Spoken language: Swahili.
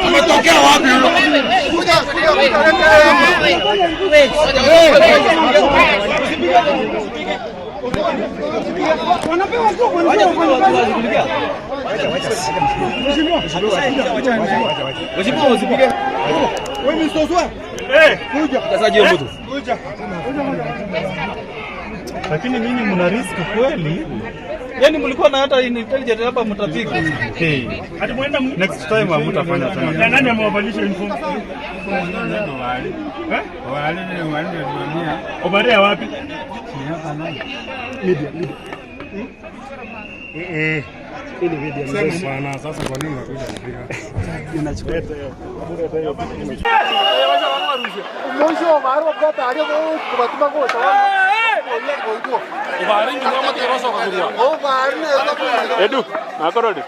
Ametokea wapi huyo? Lakini nyinyi mna risk kweli. Yaani mlikuwa na hata intelligent hapa mtafika. Hey. Hadi muenda Next time hamtafanya tena. Na nani amewavalisha uniform? Eh? Obarea wapi? Media, media. Sema bwana, sasa kwa nini unakuja kupiga? Edu, nakorodi.